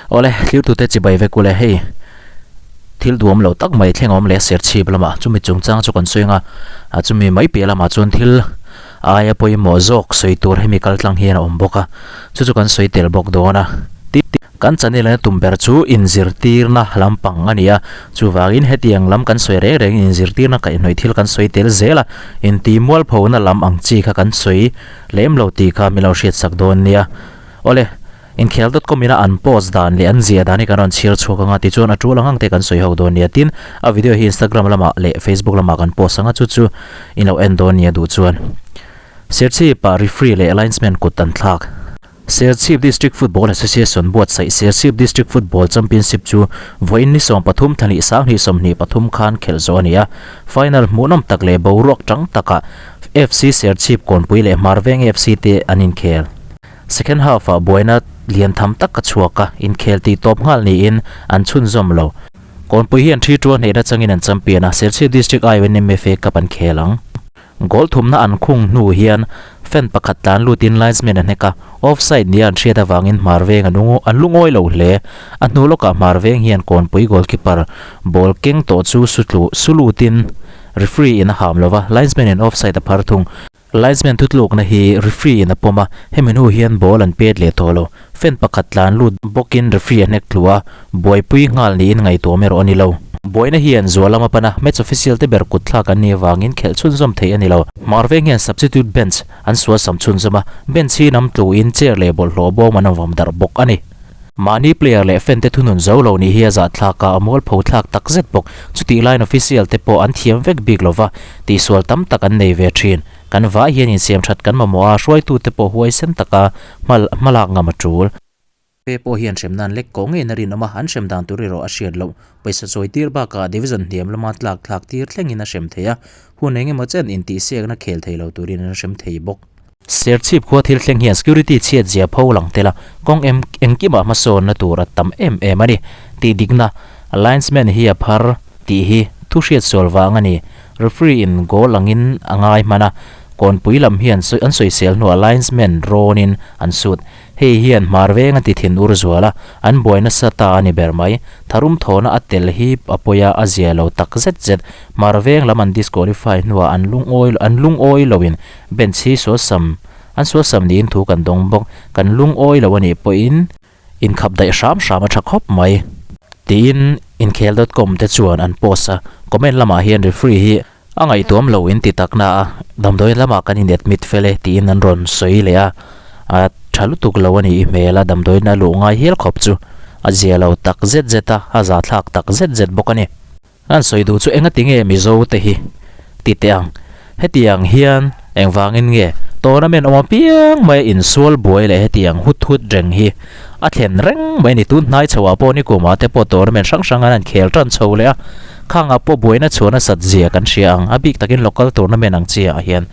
Awle, thlirtute chibai vek ule hei thil duam lo tak mai thleng awm leh serchhip lamah chumi chungchang chu kan sawi anga a chumi mai piah lamah chuan thil aia pawimawh zawk sawi tur hemi kal tlang hian a awm bawk a chu chu kan sawi tel bawk dawn a. Kan channel a tum ber chu inzirtirna lampang a ni a, chuvangin hetiang lam kan sawi reng rengin inzirtirna kaihhnawih thil kan sawi tel zel a, intihmualphona lam ang chi kha kan sawi lem lo tih kha min lo hriatsak dawn nia. Awle, inkhel dot com ina an post dan leh an ziah dan hi kan rawn chhiar chhuak anga tichuan a tul ang ang te kan sawi ho dawn nia. Tin, a video hi Instagram lamah leh Facebook lamah kan post anga chu chu in lo en dawn nia duh chuan. Serchhip-ah referee leh linesman kut an thlak. Serchhip District Football Association buatsaih Serchhip District Football Championship chu vawiin ni 13 thla hnih 20 23 khan khelh zawh a ni a. Final hmuhnawm tak leh boruak tang takah FC Serchhip Kawnpui leh Hmarveng FC te an inkhel. Second half-ah buaina lian tham tak a chhuak a, inkhel tih tawp nghal niin an chhunzawm lo. Kawnpui hian thi ṭual hnehna changin an champion a, Serchhip District aiawin MFA Cup an khel ang. Goal thumna an khung hnu hian fan pakhat tlan lutin linesman a hnek a, offside nia an hriat avangin hmar veng an an lungawi lo hle. A hnu lawkah hmar veng hian Kawnpui goalkeeper ball keng tawh chu su tlu su lutin referee in a ham lo va, linesman in offside a phar thung. Linesman thutlukna hi referee in a pawm a, hemi hnu hian ball an pet leh tawh lo. Fan pakhat tlan lut bawkin referee a hnek tlu a, buaipui nghal niin ngaihtuahawm erawh a ni lo. Buaina hian zual lama pan a, match official te ber kut thlak an nih avangin khelh chhunzawm theih a ni lo. Hmar veng hian substitute bench an sual sam chhunzawm a, bench hi nam tluin chair leh bawlhhlawh bawm an awm darh bawk a ni. Mahni player leh fan te thunun zo lo nih hi a zahthlak a, a mualpho thlak tak zet bawk. Chutih laiin official te pawh an thiam vek bik lova, tihsual tam tak an nei ve thin. Kan vai hian insiam that kan mamawh a, hruaitute pawh huaisen taka hma hmalak ngam a tul. Pe pawh hian hrem nan lek kawh ngeiin a rinawm a, an hrem dan tur erawh a hriat loh. Pawisa chawi tir bakah division hniam lama tlak thlak tir thlengin a hrem thei a, hun eng emaw chen intihsiakna khel thei lo turin an hrem thei bawk. Serchhip khua thil thleng hian security chhiat zia pho lang tel a, kawng em engkimah hmasawnna tur a tam em em a ni. Tihdikna, Linesman hi a phar tih hi thu hriat sual vang a ni. Referee in goal angin a ngai hman a, kawnpui lam hian an sawisel hnuah linesman rawnin an sut. Hei hian hmar veng a ti thin ur zual a, an buai nasa ta a ni ber mai. Tharum thawhna a tel hi a pawi a, a zia lo tak zet zet. Hmar veng lam an disqualify hnuah an lungawi an lungawi loin bench hi sualsam an sualsam niin thu kan dawng bawk. Kan lungawi lo a nih pawhin Inkhap daih hram hram a tha khawp mai. Tiin inkhel dot com te chuan an post a, comment lamah hian referee hi a ngaihtuam lo in ti tak na a, damdawi lamah kan in admit fel e tiin an rawn sawi leh a, a tha lutuk lo a nih i hmel a, damdawiin a luh ngai hial khawp chu a zia lo tak zet zet a, a zahthlak tak zet zet bawk a ni. An sawi duh chu enga tinge Mizo te hi ti teh ang. Hetiang hian engvangin nge tournament awm apiang mai insual buai leh hetiang hut hut reng hi a thlen reng mai a ni. Tun hnai chho ah pawh nikum ah te pawh tournament hrang hrang an han khel tan chho leh a, khang ah pawh buaina chhuah nasat zia kan hria ang. A bik takin local tournament ang chi ah hian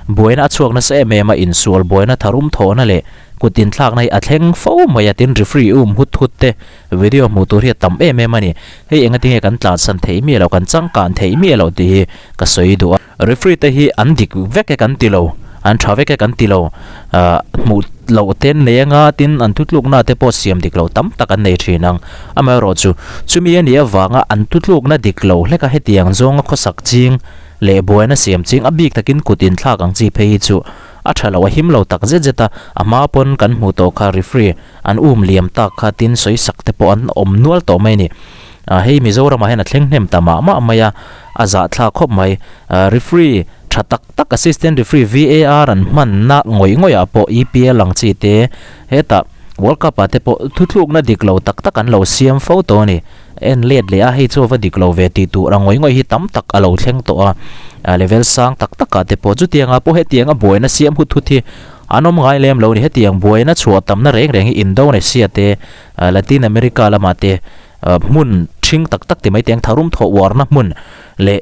buaina a chhuak nasa em em a, insual buaina tharum thawhna leh kut inthlakna hi a thleng fo mai a, tin referee um hut hut te Video hmuh tur hi a tam em em a ni. Hei enga tinge kan tlansan theih miah loh, kan changkan theih miah loh tih hi ka sawi duh a. Referee te hi an dik vek e kan ti lo, an tha vek e kan ti lo. Ahh hmuh loh te an nei anga tin an thutlukna te pawh siam dik loh tam tak an nei thin ang. Amaherawhchu, chumi a nih avanga an thutlukna dik lo hleka hetiang zawnga khawsak ching leh buaina siam ching a bik takin kut inthlak ang chi phei hi chu a tha lo, a him lo tak zet zet a. A hma pawn kan hmuh tawh kha referee An um liam tak kha tin sawi sak te pawh an awm nual tawh mai a ni. Ah hei Mizoramah hian a thleng hnem ta mah mah mai a, a zahthlak khawp mai. Ah referee tha tak tak assistant referee VAR an hmanna ngawih ngawih ah pawh EPL ang chi te hetah World Cup ah te pawh thuthlukna dik lo tak tak an lo siam fo tawh a ni. En let leh a hei chu a va dik lo ve tih tur a ngawih ngawih hi tam tak a lo thleng tawh a. Ah level sang tak tak ah te pawh chutiangah pawh hetianga buaina siam hut hut hi An awm ngai lem lo ni. Hetiang buaina chhuah tamna reng reng hi Indonesia te, Latin America lamah te hmun ṭhing tak tak ti mai teng tharum thawh uarna hmun leh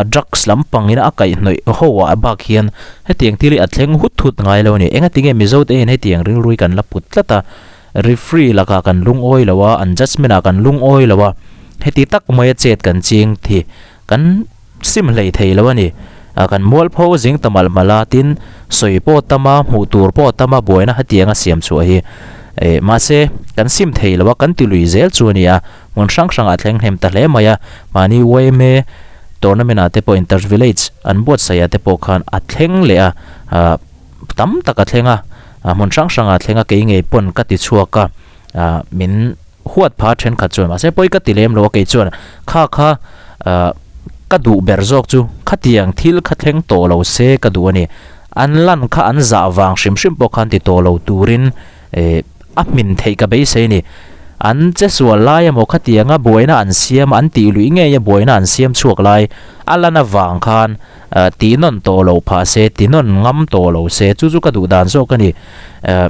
drugs lampangin a kaihhnawih ho ah bak hian hetiang thil hi a thleng hut hut ngai lo a ni. Engatinge Mizo te hian hetiang rilru hi kan la put tlat a, referee lakah kan lungawi lo a, an judgement ah kan lungawi lo a, heti tak maia chet kan ching thi kan Sim hlei thei lo a ni. A kan mualpho zing ta malh malh a, tin sawi pawh tam a, hmuh tur pawh tam a buaina hetiang a siam chhuah hi Eh, mahse, kan sim thei lo a, kan ti lui zel chu a ni a, hmun hrang hrangah a thleng hnem ta hle mai a, mahni yma tournament ah te pawh Inter Village an buatsaih ah te pawh khan a thleng leh a, ah tam tak a thleng a, hmun hrang hrangah a thleng a, kei ngei pawn ka ti chhuak a, ah min huat pha thenkhat chuan mahse pawi ka ti lem lo a, kei chuan kha kha ah ka duh ber zawk chu khatiang thil kha thleng tawh lo se ka duh a ni. An lan kha an zah vang hrim hrim pawh khan ti tawh lo turin eh a hmin theih ka beisei a ni. An che sual lai emaw khatianga buaina an siam an tih luih ngei a buaina an siam chhuak lai a lan avang khan eh tih nawn tawh lo phah se ti nawn ngam tawh lo se chu chu ka duh dan zawk a ni. Eh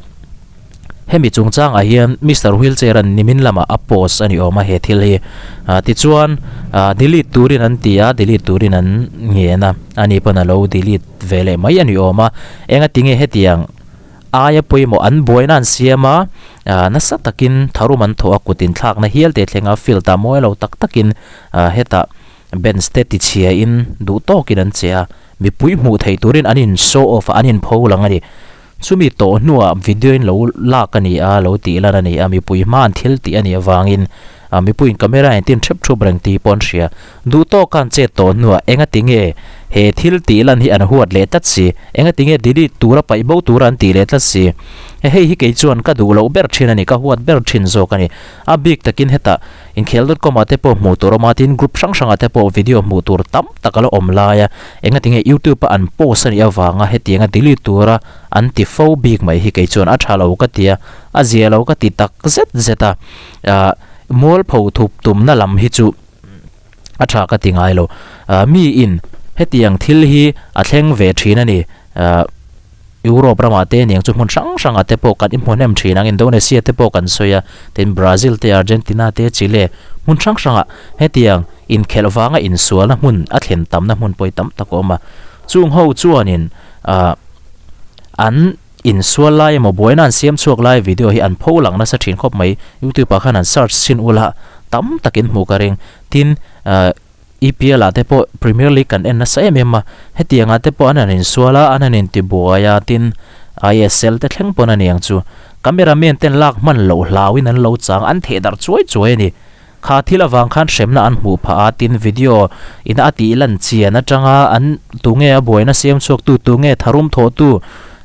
hemi chungchangah hian Mister Wheelchair an nimin lamah a post a ni awm a he thil hi. Ah tichuan ah delete turin an ti a delete turin an ngen a ani pawn a lo delete ve leh mai a ni awm a enga tinge hetiang aia pawimawh an buaina an siam a ah nasa takin tharum an thawh a kut inthlakna hial te thleng a field ah mawi lo tak takin ah hetah bench te tichhia in duh tawkin an che a mipui hmuh theih turin an in show off a an in pho lang a ni. Chumi tawh hnuah video in lo lak a ni a, lo tih lan a ni a, mipui hma an thil tih a nih avangin mipuiin camera in tin hrep thup reng tih pawh an hria. Duh tawka an chet tawh hnuah enga tinge he thil tih lan hi an huat leh tlat si, enga tinge delete tura paih bo tura an tih leh tlat si. Hei hi kei chuan ka duh loh ber thin a ni, ka huat ber thin zawk a ni. A bik takin hetah inkhel dot com ah te pawh hmuh tur a awm a, tin group hrang hrangah te pawh video hmuh tur tam tak a la awm lai a, enga tinge youtube a an post a nih avanga hetianga delete tura an ti fo bik mai hi kei chuan a tha lo ka ti a, a zia lo ka ti tak zet zet a, ah mualpho thup tumna lam hi chu a tha ka ti ngai lo, ah mi in hetiang thil hi a thleng ve thin a ni, ah. Europe ramah te aniang chu hmun hrang hrangah te pawh kan inhmu hnem thin ang, Indonesia te pawh kan sawi a, tin Brazil te, Argentina te, Chile hmun hrang hrangah hetiang inkhelh vanga insualna hmun a thlen tamna hmun pawh hi tam tak a awm a. Chung ho chuanin ah an insual lai emaw buaina an siam chhuak lai video hi an pho lang nasa thin khawp mai, YouTube ah khan an search chhin ula tam takin hmuh ka ring. Tin ah. EPL ah te pawh Premier League kan en nasa em em a, hetiang ah te pawh an han insual a, an han intibuai a, tin ISL te thleng pawn a ni ang chu. Camera men ten lak hman loh hlauin an lo chang, an theh darh chuai chuai a ni. Kha thil avang khan hremna an hmuh phah a, tin video ina a tih lan chian atanga an tunge a buaina siam chhuak tu, tunge tharum thawh tu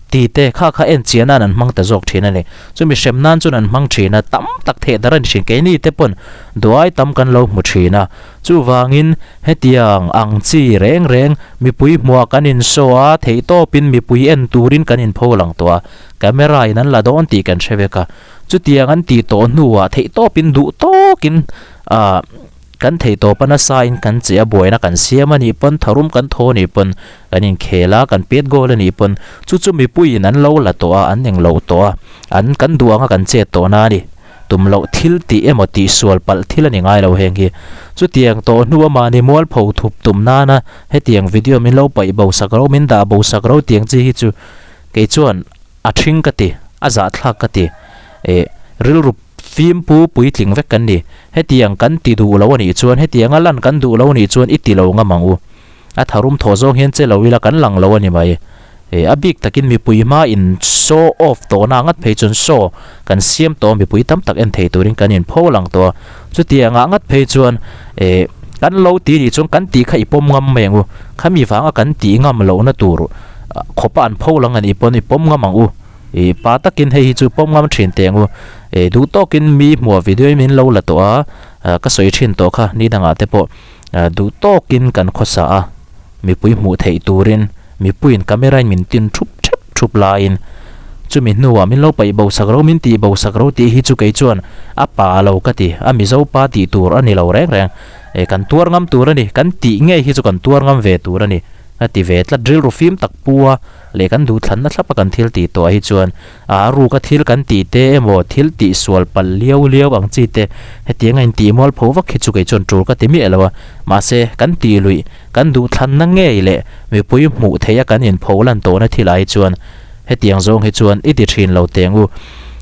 tih te kha kha en chian nan an hmang ta zawk thin a ni. Chumi hrem nan chuan an hmang thin a, tam tak theh darh a ni thin. Keini te pawn duai tam kan lo hmu thin a. Chuvangin, hetiang ang chi reng reng mipui hmuah kan insaw a, theihtawpin mipui en turin kan inpho lang tawh a, camera in an la dawn tih kan hre vek a. Chutiang an tih tawh hnuah theihtawpin duh tawkin ah kan theihtawp a nasain kan che a, buaina kan siam a nih pawn, tharum kan thaw a nih pawn, kan inkhel a, kan pet goal a nih pawn, chu chu mipuiin an lo la tawh a, an englo tawh a, an kan duh anga kan chet tawhna a ni. Tum loh thil tih emaw tih sual palh thil a ni ngai lo heng hi. Chutiang tawh hnu a mahni mualpho thup tum nana hetiang video min lo paih bo sak ro, min dah bo sak ro tiang chi hi chu kei chuan a thing ka ti, a zahthlak ka ti. Eh, rilru fim pu puitling vek kan ni. Hetiang kan ti duh lo a nih chuan, hetianga lan kan duh lo a nih chuan i ti lo ngam ang u. A tharum thaw zawng hian che lo ila kan lang lo a ni mai. E, a bik takin mipui hma in show off tawhna ngat phei chuan show kan siam tawh a, mipui tam tak en thei turin kan inpho lang tawh a. Chutiangah ngat phei chuan e, kan lo ti nih chuan kan tih kha i pawm ngam mai ang u. Khami vanga kan tih ngam lohna tur khawpa an pho lang a nih pawn i pawm ngam ang u. E, pa takin hei hi chu pawm ngam thin teh ang u. E, duh tawkin mi hmuah video in min lo la tawh a, ka sawi thin tawh kha ni dangah te pawh. Duh tawkin kan khawsa a, mipui hmuh theih turin mipuiin camera in min tin thup thep thup laiin chumi hnuah min lo paih bo sak ro, min tih bo sak ro tih hi chu kei chuan a pa lo ka ti, a Mizo pa tih tur a ni lo reng reng. Kan tuar ngam tur a ni, kan tih ngei hi chu kan tuar ngam ve tur a ni ka ti ve tlat. Rilru fim tak pu a leh kan duhthlanna thlapa kan thil tih tawh ah hi chuan A ruka thil kan tih te emaw thil tih sual palh liau liau ang chi te hetiang a intih mualpho vak hi chu kei chuan tul ka ti miah lo a, mahse kan tih luih kan duhthlanna ngei leh mipui hmuh theih a kan inpho lan tawhna thil ah hi chuan hetiang zawng hi chuan i ti thin lo teng u.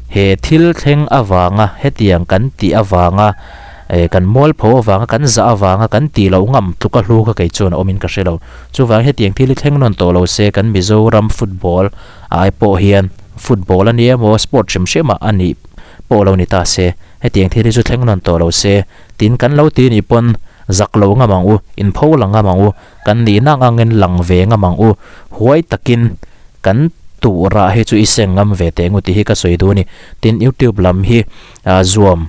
He thil thleng avanga hetiang kan tih avanga eh kan mualpho avanga kan zah avanga kan tih loh ngam tluka hlu kha kei chuan a awmin ka hre lo. Chuvang hetiang thil hi thleng nawn tawh lo se kan Mizoram football Ai pawh hian football a ni emaw sport hrim hrim ah a nih. pawh lo ni ta se, hetiang thil hi chu thleng nawn tawh lo se, tin kan lo ti nih pawn zak lo ngam ang u, inpho lang ngam ang u, kan nihna ang angin lang ve ngam ang u, huai takin kan tuhrah hi chu i seng ngam ve teh ngu tih hi ka sawi duh a ni. Tin, YouTube lam hi zuam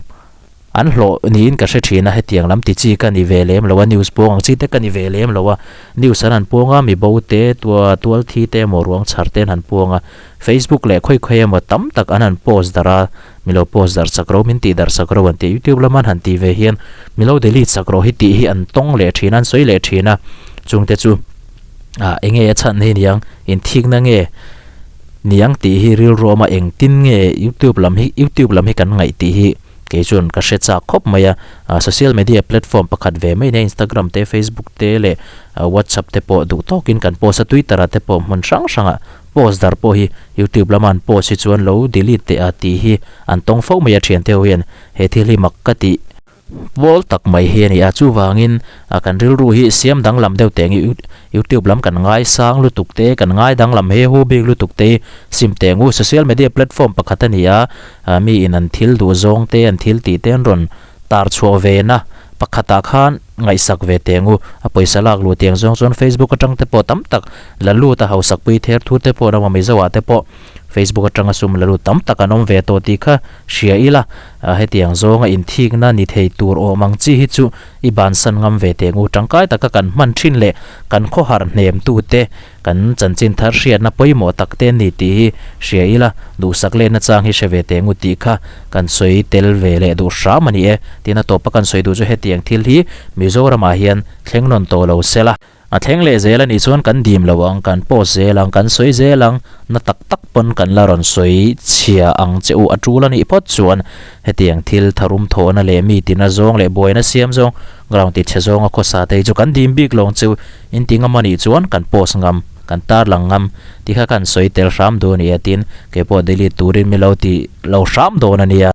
an hlawh niin ka hre thin a, hetiang lam ti chi ka ni ve lem lo a, news puang ang chi te ka ni ve lem lo a, news an han puang a, mi bo te, tual thi te emaw ruang chhar te an han puang a, Facebook leh khawi khawi emaw tam tak an han post darh a, mi lo post darh sak ro, min tih darh sak ro an tih YouTube lama an han tih ve hian mi lo delete sak rawh hi tih hi an tawng leh thin a, an sawi leh thin a, chungte chu ah eng nge a chhan hi niang, inthikna nge niang tih hi rilru awm a, engtin nge YouTube lam hi YouTube lam hi kan ngaih tih hi kei chuan ka hre chak khawp mai a, ah social media platform pakhat ve mai nia Instagram te Facebook te leh WhatsApp te pawh duh tawkin kan post a, Twitter ah te pawh hmun hrang hrangah post darh pawh hi YouTube lama an post hi chuan lo delete teh a tih hi an tawng fo mai a thiante ho hian he thil hi mak ka tih pawl tak mai hi a ni a chuvangin a kan rilru hi siam danglam deuh teh ang YouTube lam kan ngaisang lutuk te kan ngai danglam he hu bik lutuk te hi sim teh ang u social media platform pakhat a ni a mi in an thil duh zawng te an thil tih te an rawn tar chhuah ve na pakhatah khan ngaihsak ve teh ang u a pawisa lak luh tiang zawng chuan Facebook atang te pawh tam tak la lut a hausak pui ther thur te pawh an awm a Mizo ah te pawh Facebook atanga sum la lut tam tak an awm ve tawh tih kha hria ila hetiang zawnga inthikna ni thei tur awm ang chi hi chu i bansan ngam ve teh ngu tangkai taka kan hman thin leh kan khawhar hnem tute kan chanchin thar hriatna pawimawh tak te ni tih hi hria ila duhsak letna chang hi hre ve teh ngu tih kha kan sawi tel ve leh duh hram a ni e. Tin a tawpa kan sawi duh chu hetiang thil hi Mizoramah hian thleng nawn tawh lo se la. A thleng leh zel a nih chuan kan dim lo ang, kan post zel ang, kan sawi zel ang, na tak tak pawn kan la rawn sawi chhia ang che u a tul a nih phawt chuan hetiang thil tharum thawhna leh mi tina zawng leh buaina siam zawng ground ti chhe zawnga khawsa te hi chu kan dim bik lo ang che u in ti ngam a nih chuan kan post ngam, kan tarlang ngam ti kha kan sawi tel hram dawn a ni a tin keipawh delete turin mi lo ti lo hram dawn a nia.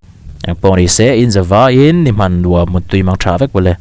Engpawh ni se, in zavaiin ni hman nuam muttui mang tha vek bawlh e.